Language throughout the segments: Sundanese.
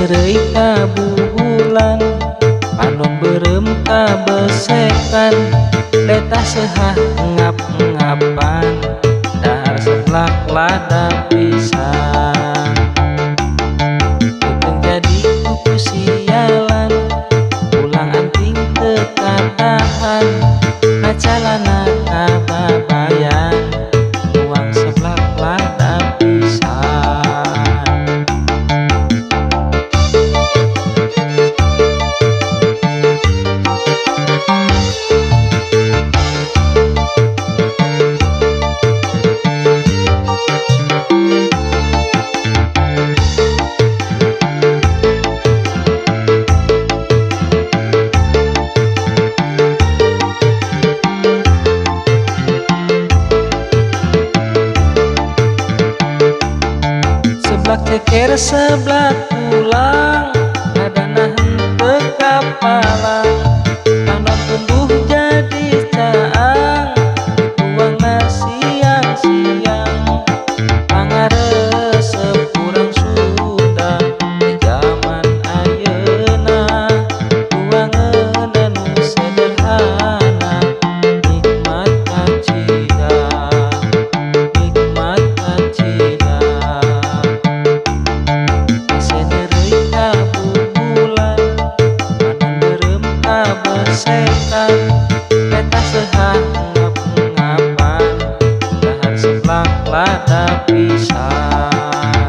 Heureuy kabuhulan, panon beureum kabesekan, letah seuhah ngap-ngapan, dahar seblak lada pisan. Peuteung jadi kuku sialan, pulang anting teu katahan, ngacalana kababayan, tuang seblak lada pisan. Seblak ceker seblak tulang, ngadana henteu kapalang, panon tumbuh jadi caang, dituangna siang-siang. Pangaresep urang Sunda di jaman ayeuna, tuangeun anu sederhana, nikmat kacida, nikmat kacida. Hese heureuy kabubulan, panon beureum kabesekan, letah seuhah ngap-ngapan, dahar seblak lada pisan.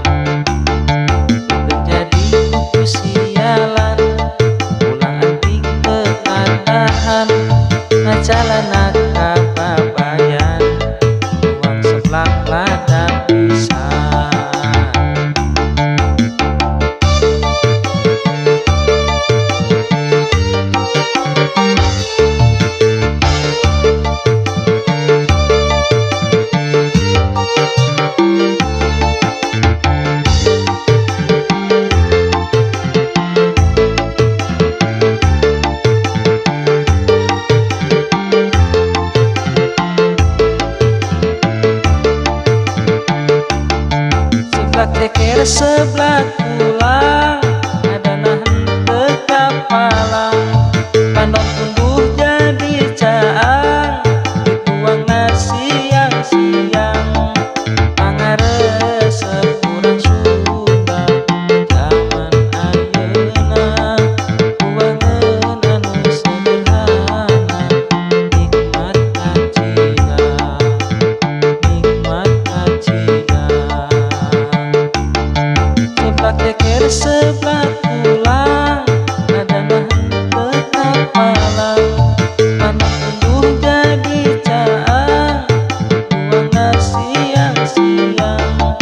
Peuteung jadi kuku sialan, pulang anting teu katahan, ngacalana kababayan, tuang seblak lada pisan. Seblak ceker seblak tulang, ngadana henteu kapalang, panon tumbuh jadi caang, dituangna siang-siang. Pangaresep urang Sunda di jaman ayeuna, tuangeun anu sederhana, nikmat kacida, nikmat kacida. Seblak ceker seblak tulang, ngadana henteu kapalang, panon tumbuh jadi caang, dituangna siang-siang.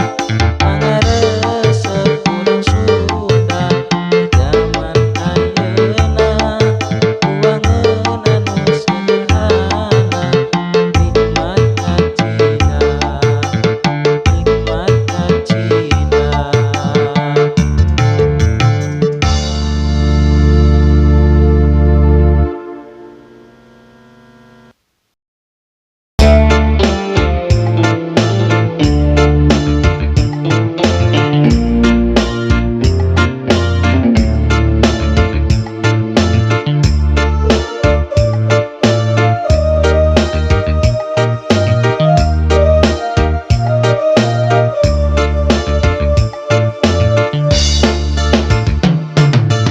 Pangaresep urang Sunda di jaman ayeuna, tuangeun anu sederhana, nikmat kacida, nikmat kacida.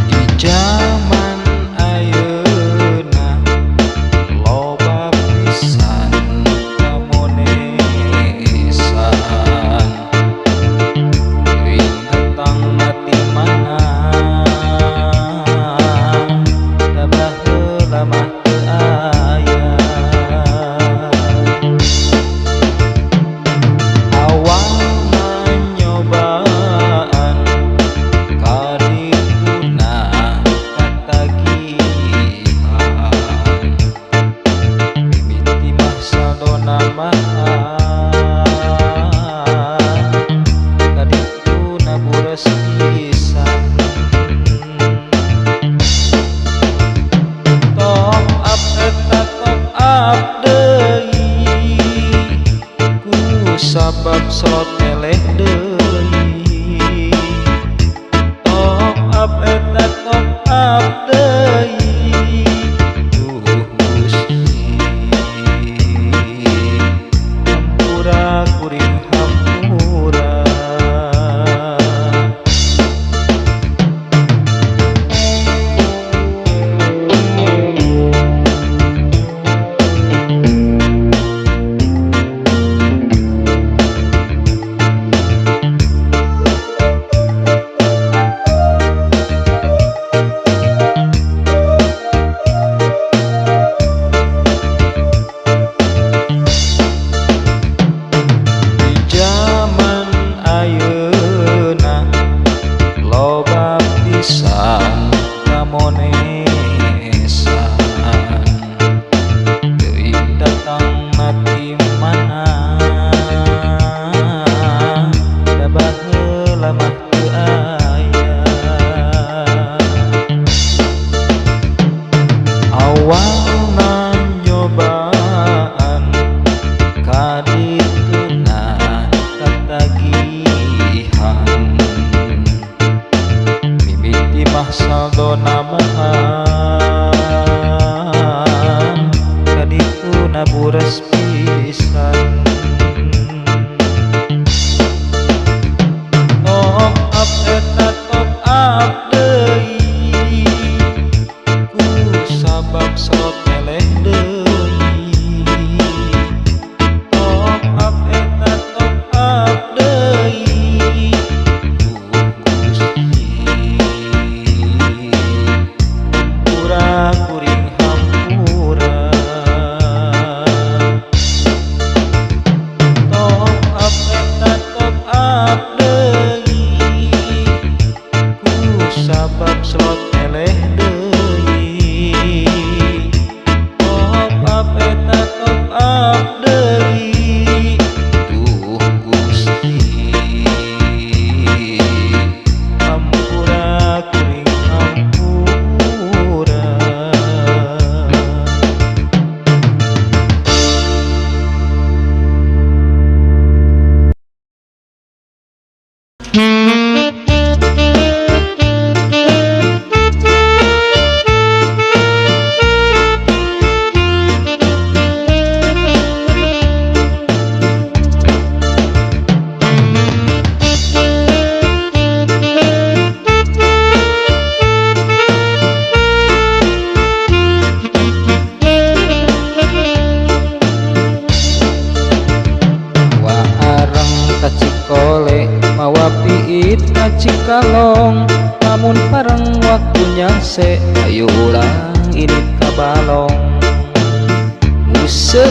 Di jaman ayeuna loba pisan kamonesan, teuing datang mati mana, da baheula mah teu aya. Awalna nyobaan kadituna katagihan, mimiti mah sadona mah kadituna bures pisan. Top up eta top up deui, ku sabab slot eleh deui. Top up Kadituna katagihan mimiti mah saldona mahan kadituna buras pisan. Top up eta top up deui ku sabab slot eleh deui. Top up eta top up deui duh Gusti hampura kuring hampura. Top up eta top up deui ku sabab slot eleh deui. Top up eta top up deui duh Gusti hampura kuring hampura. Wa areng ka Cikole mawa piit ka Cikalong lamun pareng waktu nyangse ayo urang indit ka Balong. Nguseup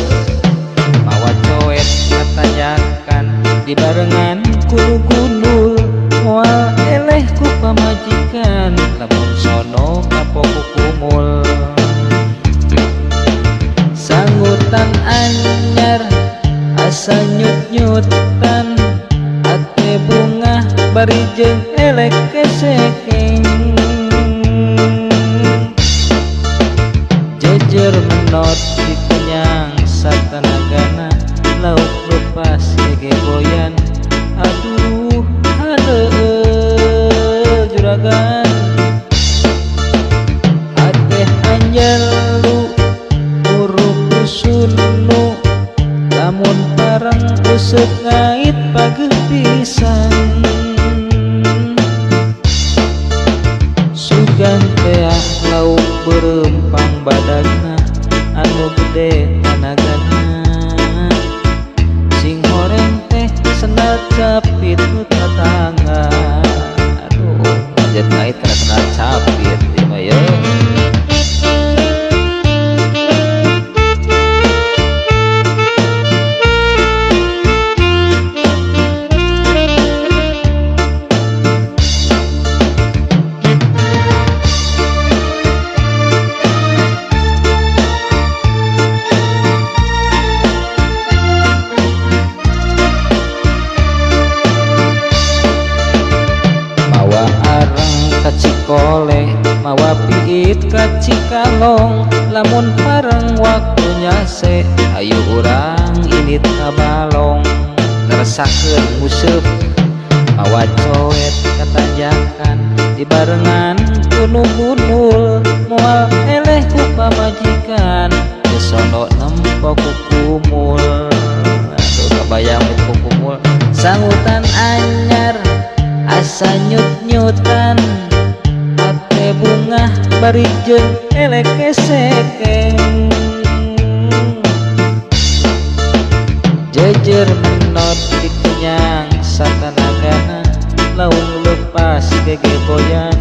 mawa coet katanyakan dibarengan ku nu gundul moal eleh ku pamajikan lamun sono kapok ku kumul. Sangutan anyar asa nyut-nyutan ate bungah bari jeung elek kesekeng. Jejer menot dikenyang satanagana lauk lepas gegeboyan aduh hadeuh juragan. Ate hanjelu uruk sunu lamun pareng useup ngait pageuh pisan. Sugan tea lauk berempang badagna anu gede tanagana sing horeng teh sendal capit nu tatangga. Aduh lanjut ngait kana sendal capit ieu mah ye. Mawa areng ka Cikole mawa piit ka Cikalong lamun pareng waktu nyase ayo urang indit ka Balong. Ngeresakeun nguseup mawa coet katanjakan dibarengan ku nu gundul moal eleh ku pamajikan geus sono nempo ku kumul. Aduh kabayang ku kumul. Sangutan anyar asa nyut-nyutan ate bungah bari jeung elek kesekeng. Jejer menot dikenyang satanagana laung lepas gegeboyan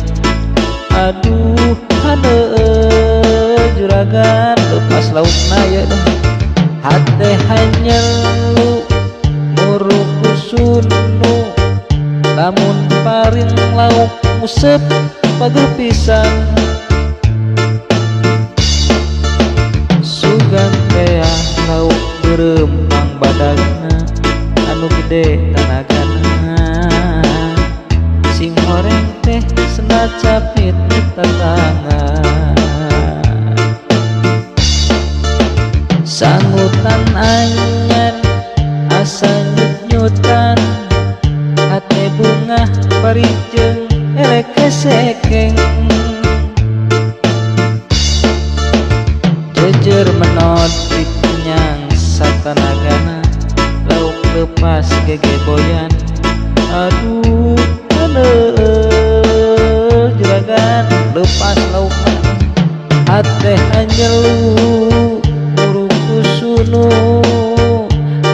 aduh hadeuh juragan lepas laukna ye dah. Hate hanyelu muruk sunu lamun paring lauk nguseup pageuh pisan. Sugan tea lauk berempang badagna anu gede tanagana sing horeng teh sendal capit tatangga. Sangutan anyar Lepas gegeboyan. Aduh aduh juragan lepas laukna. Hate hanjelu muru kusunu,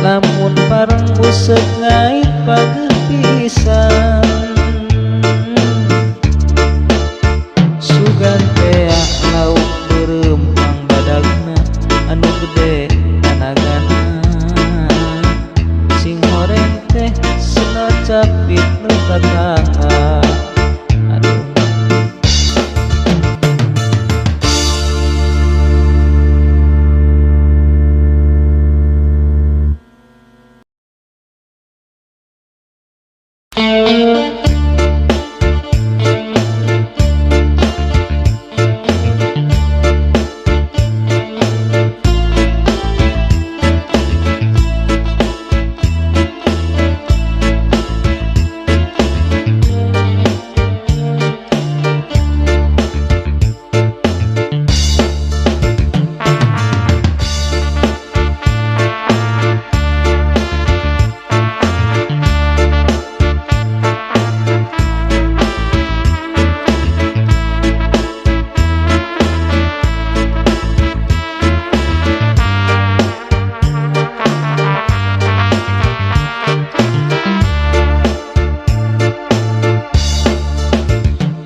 lamun pareng useup ngait pageuh pisan. Sugan tea lauk beureum pang badagna, anu gede tanagana. Sing horeng teh sena capit nu tatangga. Aduh.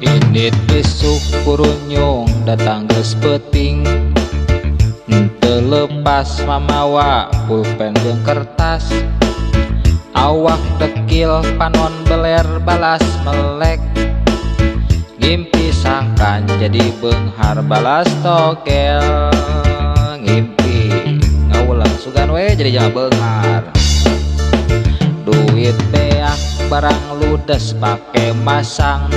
Indit isuk kurunyung datang geus peuting, henteu lepas mamawa pulpen jeung kertas. Awak dekil panon beler balas melek, ngimpi sangkan jadi beunghar balas togel. Ngimpi ngawulang sugan we jadi jama beunghar. Duit beak barang ludes pake masang,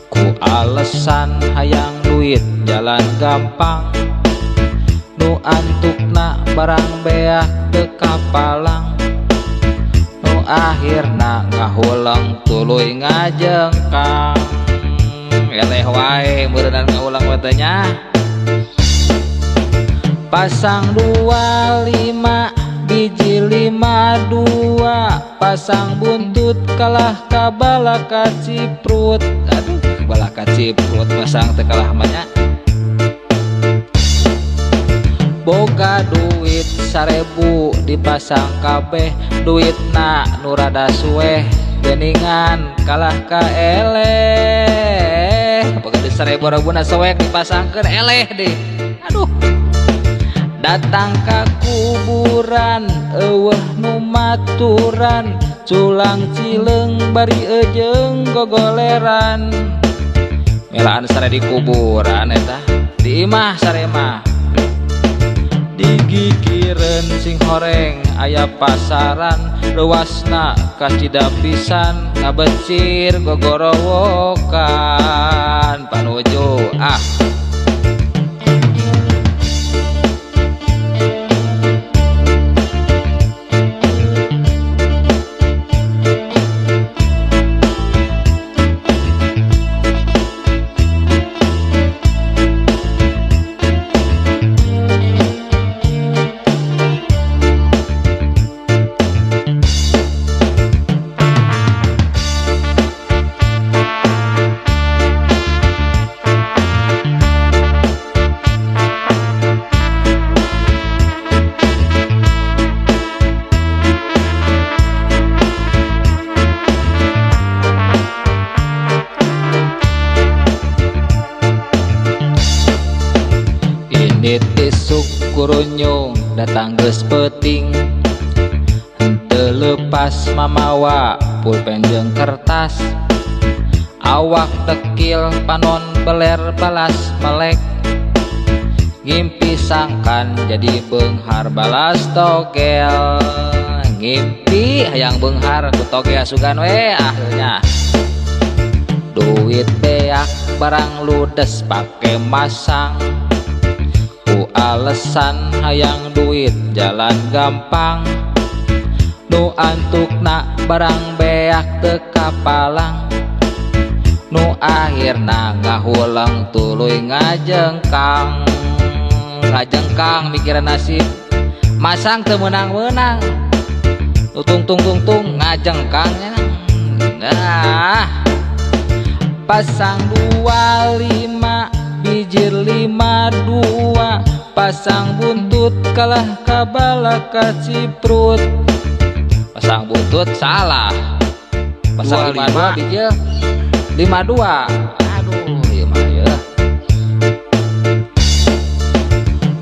ku alesan hayang duit jalan gampang. Nu antukna barang beak teu kapalang, nu akhirna ngahuleng tuluy ngajengkang. Eleh wae meureunnan ngahuleng we teh nya. Pasang 25 biji 52, pasang buntut kalah ka bala kaciprut. Aduh, bala kaciprut pasang teh kalah mah nya. Boga duit 1000 dipasang kabeh, duitna nu rada sueh geuningan kalah ka eleh. Boga duit 1000 rebuna soek dipasangkeun eleh deh. Aduh. Datang ka kuburan eueuh nu maturan, culang cileung bari eujeung gogoleran. Melaan sare di kuburan eta, di imah sare mah. Digigireun sing horeng aya pasaran, leuwasna kacida pisan ngabecir gogorowokan. Panuju ah. Indit isuk kurunyung datang geus peuting, henteu lepas mamawa pulpen jeung kertas. Awak dekil panon beler balas melek, ngimpi sangkan jadi beunghar balas togel. Ngimpi hayang beunghar ku togel sugan we akhirnya. Duit beak barang ludes pake masang, ku alesan hayang duit jalan gampang. Nu antukna barang beak teu kapalang, nu akhirna ngahuleng tuluy ngajengkang. Ngajengkang mikiran nasib, masang teu meunang-meunang. Nutung tung tung tung ngajengkang. Nah, pasang 25 bijir 52, pasang buntut kalah kabala kaciprut. Pasang buntut salah. Pasang 52 bijir 52. Aduh, ieu mah ya.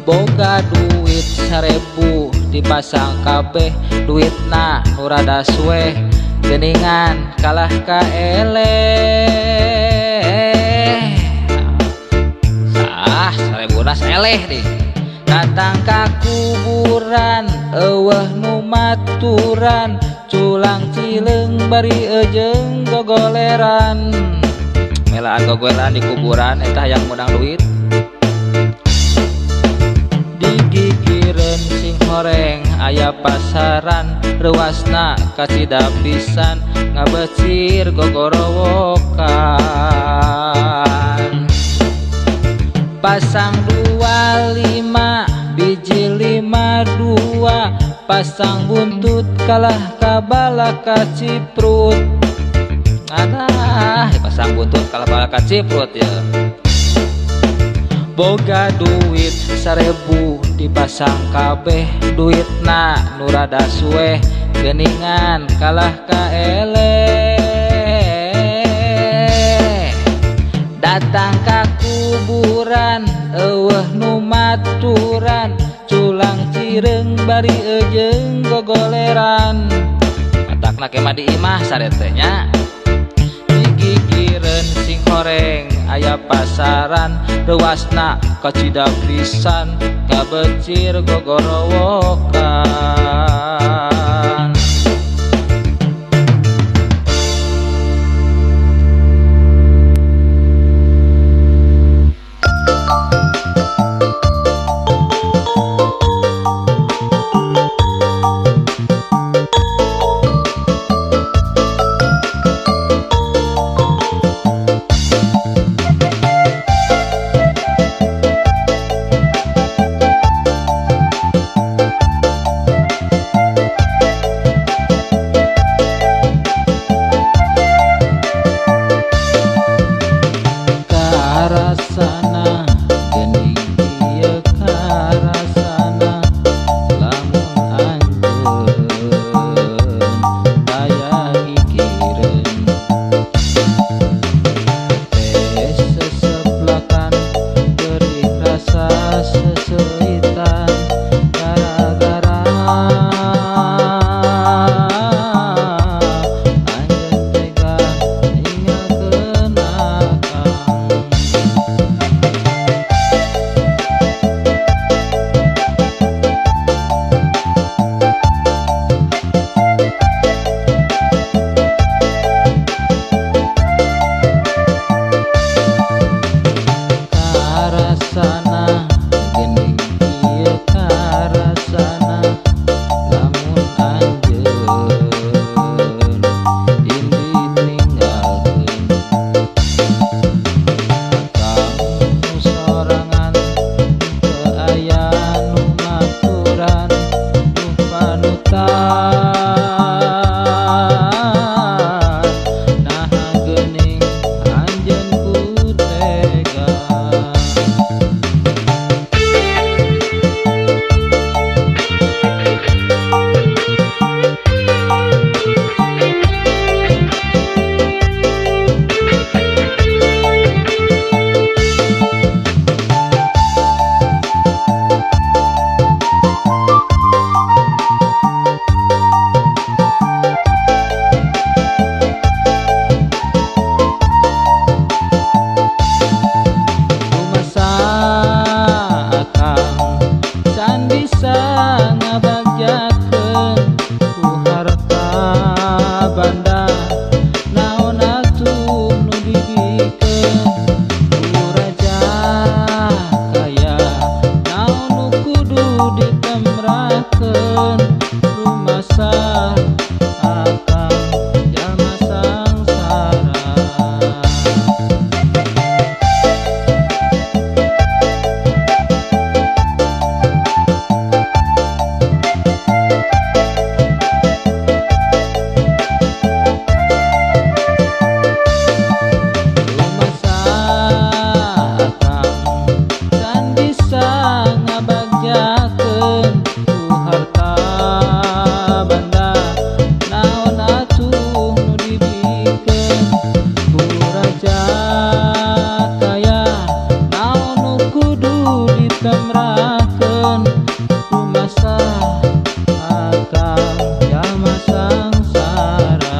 Boga duit 1000 dipasang kabeh, duitna nu rada sueh geuningan kalah ka eleh. Sah 1000 eleh deh. Datang ka kuburan eueuh nu maturan, culang cileung bari eujeung gogoleran. Melaan gogoleran di kuburan eta hayang meunang duit. Digigireun sing horeng aya pasaran, reuasna kacida pisan ngabecir gogorowokan. Pasang 25 biji 52, pasang buntut kalah kabala kaciprut. Adah, pasang buntut kalah kabala kaciprut ya. Boga duit 1000 dipasang kabeh, duitna nu rada sueh geuningan kalah ka eleh. Datang ka kuburan eueuh nu maturan, culang cireung bari eujeung gogoleran. Matakna ke mah di imah sare teh nya. Digigireun sing horeng aya pasaran, reuasna kacida pisan ngabecir gogorowokan. Karasana geuning ieu karasana, lamun anjeun aya gigireun. Teh seseplakan beurik rasa seseuitan, gara-gara anjeun tega ninggalkeun akang. Karasana geuning ieu karasana, lamun anjeun indit ninggalkeun. Akang nu sorangan teu aya nu maturan, duh panutan. Naha geuning anjeun ku tega. Rumasa akang can bisa ngabagjakeun ku harta banda, naon atuh nu dibikeun ku raja kaya, naon nu kudu ditemrakeun. Rumasa akang jalma sangsara. sabanda naon atuh nu dibikeun ku raja kaya naon nu kudu ditemrakeun rumasa akang jalma sangsara.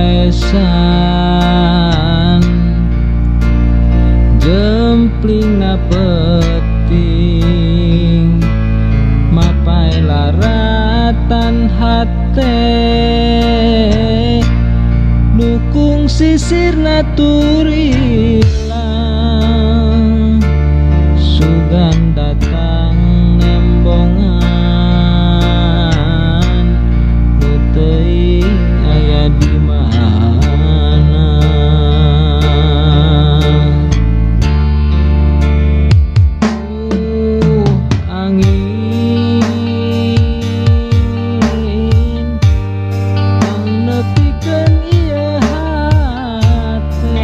Bebesan jemplingna peuting mapay laratan hate nu kungsi sirna tur ilang sugan datang nembongan nu teuing aya di mana. Angin pang nepikeun ieu hate.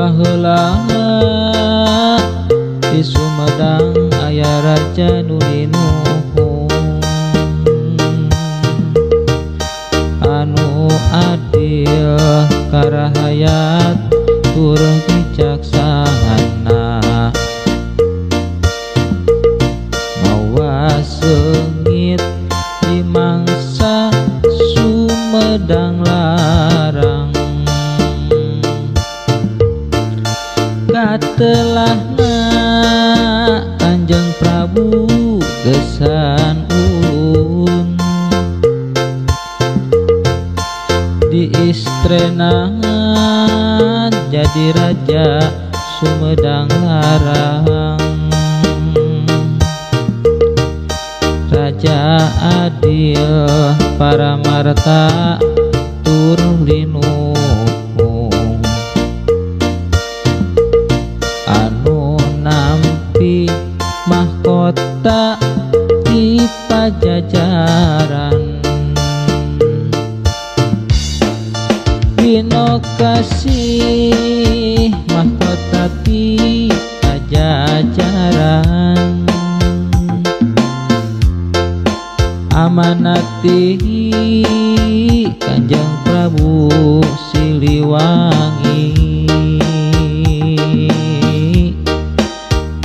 Baheula di Sumedang aya raja nu linuhung, anu adil karahayat tur bijaksana, mawa seungit di mangsa Sumedang Larang. Katelahna Kanjeng Prabu gesan ulun, diistrenan jadi raja Sumedang Larang. Raja adil paramarta tur linuhung, anu nampi mahkota di Pajajaran. Bino kasih mahkota di Pajajaran, amanati Kanjeng Prabu Siliwangi.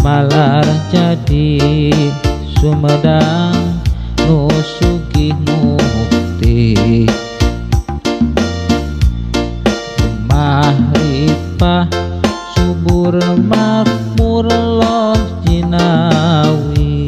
Malar jadi Sumedang nu sugih mukti, mahripah subur makmur loh jinawi.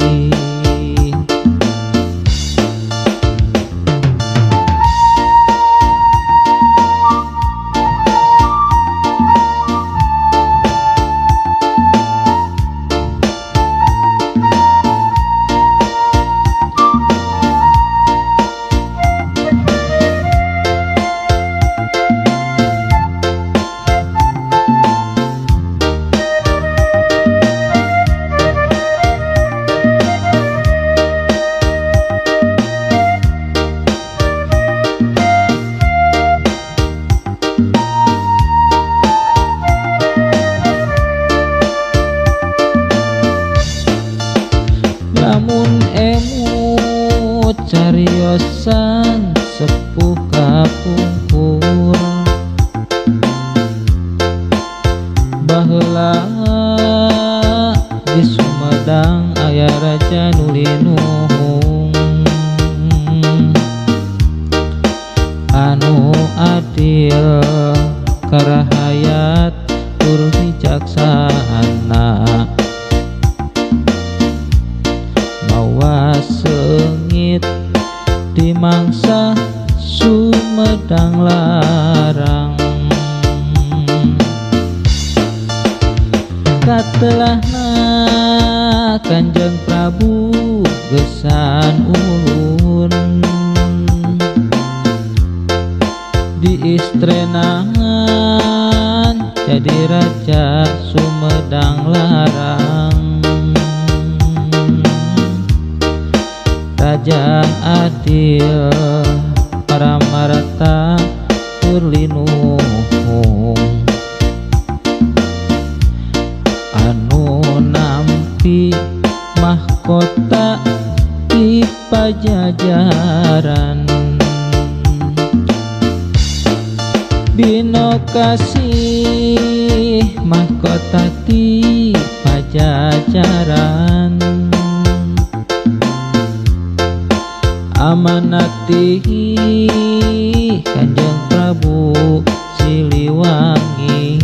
Lamun emut cariosan sepuh kapungkur, baheula di Sumedang aya raja nu linuhung, anu adil karahayat tur bijaksana, mawa seungit di mangsa Sumedang Larang. Katelahna Kanjeng Prabu gesan ulun, diistrenan jadi raja Sumedang Larang. Raja adil paramarta tur linuhung, anu nampi mahkota di Pajajaran. Bino kasih mahkota di Pajajaran, amanati Kanjeng Prabu Siliwangi.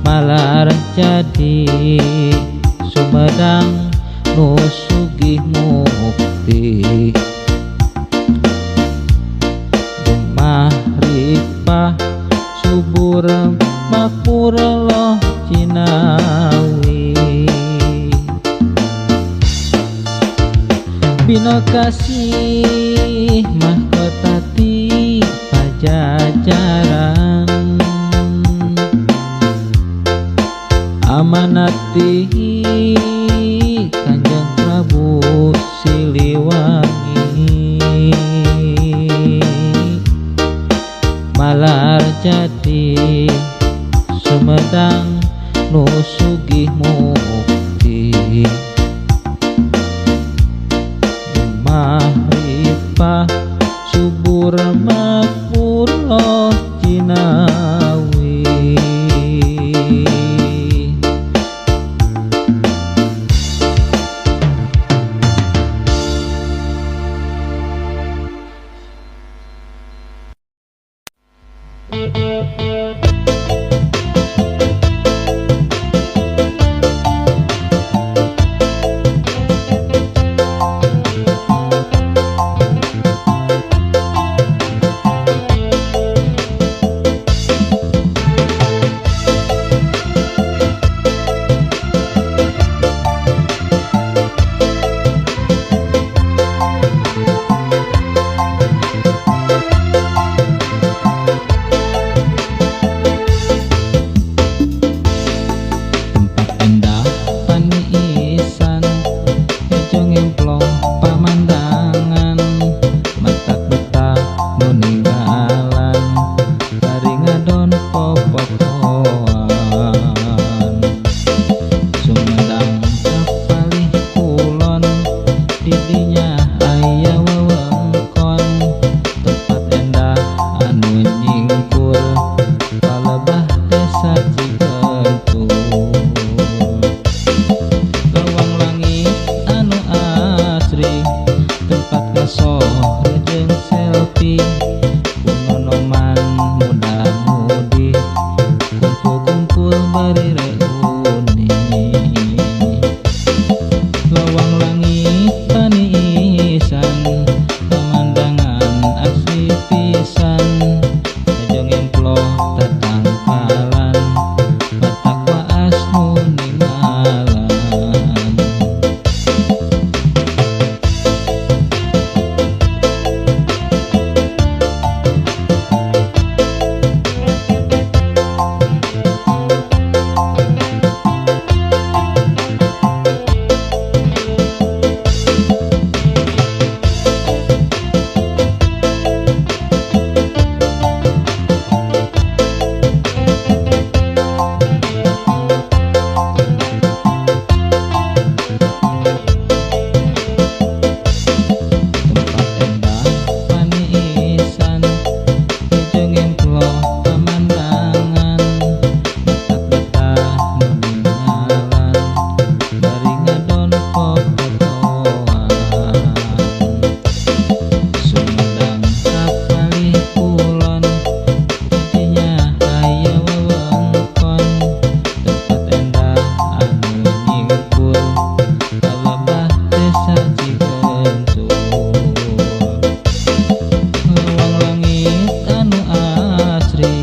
Malar jadi Sumedang nu sugih mukti, gemah ripah subur makmur loh jinawi. Bino kasih mahkota di Pajajaran, amanati Kanjeng Prabu Siliwangi. Malar Jati Sumedang nu sugih mukti. Gemah ripah subur makmur loh jinawi. Tempat endah paniisan, hejo ngemplong pamandangan, matak betah nu ninggalan, bari ngadon popotoan. Sumedang kapalih kulon, didinya aya wewengkon, tempat endah anu nyingkur, palebah desa Cigentur. Lawang langit anu asri, tempat ngasohor jeung selfie, kunonoman muda-mudi, kumpul-kumpul bari reuni. Lawang langit paniisan, pemandangan asri pisan, hejo ngemploh tatangkalan, matak waas nu ninggalan. Tempat endah paniisan, hejo ngemploh pamandangan, matak betah nu ninggalan, bari ngadon popotoan. Sumedang kapalih kulon, didinya aya wewengkon, tempat endah anu nyingkur, palebah desa Cigentur. Lawang langit anu asri,